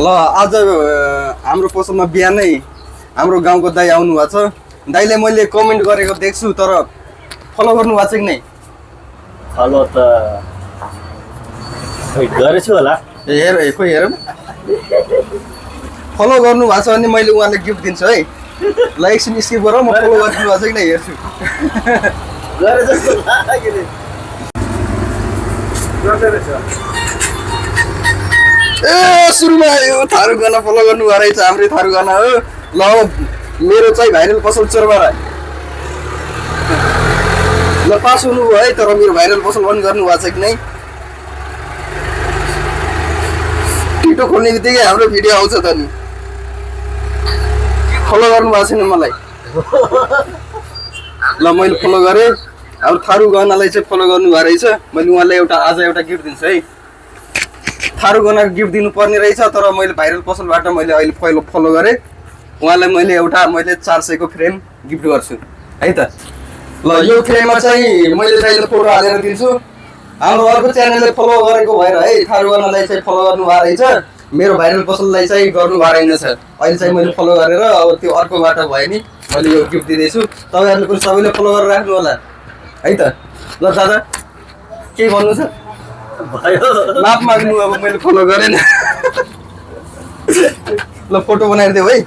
ल आज हाम्रो पसलमा बिहानै हाम्रो गाउँको दाइ आउनु भएको छ। दाइले मैले कमेन्ट गरेको देख्छु, तर फलो गर्नु भएको छ कि नै? फलो त गरेछु होला। हेर खोइ हेर फलो गर्नु भएको छ भने मैले उहाँलाई गिफ्ट दिन्छु है। ल एकछिन स्किप गर, म फलो गर्नु भएको छ कि नै हेर्छु। गरे जस्तो लाग्यो ए सुरुमा आयो थारू गाना फलो गर्नु भएको रहेछ। हाम्रै थारू गाना हो। ल मेरो चाहिँ भाइरल पसल चोरबारा ल पास हुनुभयो है, तर मेरो भाइरल पसल बन्द गर्नु भएको छ कि नै? टिकटक खोल्ने बित्तिकै हाम्रो भिडियो आउँछ त नि। फलो गर्नु भएको छैन मलाई। ल मैले फलो गरेँ। अब थारू गानालाई चाहिँ फलो गर्नु भएको रहेछ। मैले उहाँलाई आज एउटा गिफ्ट दिन्छु है। थारू गानाको गिफ्ट दिनुपर्ने रहेछ, तर मैले भाइरल पसलबाट मैले अहिले फलो गरेँ। उहाँलाई मैले 400 को फ्रेम गिफ्ट गर्छु है त। ल यो फ्रेममा चाहिँ मैले दाइले फोटो हालेर दिन्छु। हाम्रो अर्को च्यानलले फलो गरेको भएर है थारू गानालाई चाहिँ फलो गर्नु भएको रहेछ। मेरो भाइरल पसललाई चाहिँ गर्नु भएको रहेनछ। अहिले चाहिँ मैले फलो गरेर अब त्यो अर्कोबाट भयो नि मैले यो गिफ्ट दिँदैछु। तपाईँहरूले पनि सबैले फलो गरेर राख्नु होला है त। ल दादा के भन्नु छ? भयो माफ माग्नु, अब मैले फलो गरेन। ल फोटो बनाइदियो है।